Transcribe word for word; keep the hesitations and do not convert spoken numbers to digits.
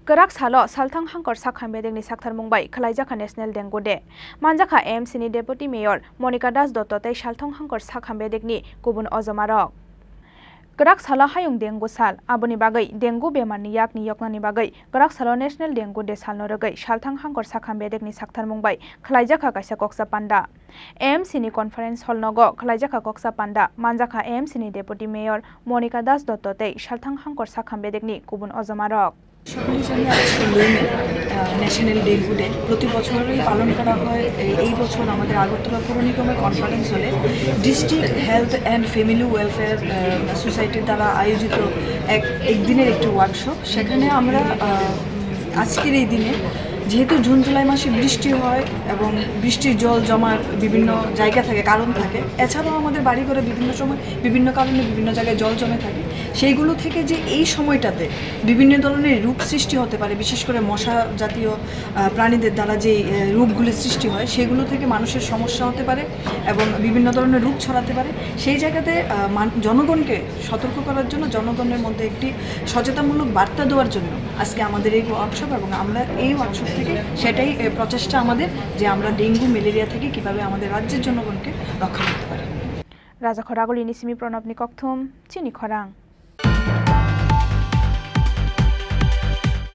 Kwrak salo salthang hangkor sakham bedekni sakthar mung bai khwlaijakha National Dengue Day. Manjakha A M C ni Deputy Mayor Monika Das Dotto tei salthang hangkor sakham bedekni kubun ojomarok. Kwrak salo hayung dengue sal, aboni bagwi dengue bemarni yakni yoknani bagwi kwrak salo National Dengue Day salno rwgwi salthang hangkor sakham bedekni sakthar mung bai khwlaijakha kaisa koksa panda. A M C ni conference hall nogo khwlaijakha koksa panda, manjakha A M C ni Deputy Mayor Monika Das Dotto tei salthang hangkor sakham bedekni kubun ojomarok. সকলে জানি আজকে লুইমে, আহ, national dengue day প্রতি বছরই পালন করা হয়। এই, এই বছর আমাদের আগরতলা পৌর নিগমের কনফারেন্স হলে district health and family welfare, uh, সোসাইটির দ্বারা আয়োজিত এক, একদিনের একটি ওয়ার্কশপ। সেখানে আমরা, আহ, আজকের এই দিনে যেহেতু জুন জুলাই মাসে বৃষ্টি হয় এবং বৃষ্টির জল জমার বিভিন্ন জায়গা থাকে, কারণ থাকে, এছাড়াও আমাদের বাড়িঘরে বিভিন্ন সময় বিভিন্ন কারণে বিভিন্ন জায়গায় জল জমে থাকে, সেইগুলো থেকে যে এই সময়টাতে বিভিন্ন ধরনের রোগ সৃষ্টি হতে পারে, বিশেষ করে মশা জাতীয়, আহ, প্রাণীদের দ্বারা যে, আহ, রোগগুলি সৃষ্টি হয়, সেগুলো থেকে মানুষের সমস্যা হতে পারে এবং বিভিন্ন ধরনের রোগ ছড়াতে পারে। সেই জায়গাতে, আহ, মান-, জনগণকে সতর্ক করার জন্য, জনগণের মধ্যে একটি সচেতনমূলক বার্তা দেওয়ার জন্য আজকে আমাদের এই ওয়ার্কশপ এবং আমরা এই ওয়ার্কশপ থেকে সেটাই, আহ, প্রচেষ্টা আমাদের যে আমরা ডেঙ্গু ম্যালেরিয়া থেকে কিভাবে আমাদের রাজ্যের জনগণকে রক্ষা করতে পারি। Rajakhor Agulini simi Pranabni kokthum, chini khorang.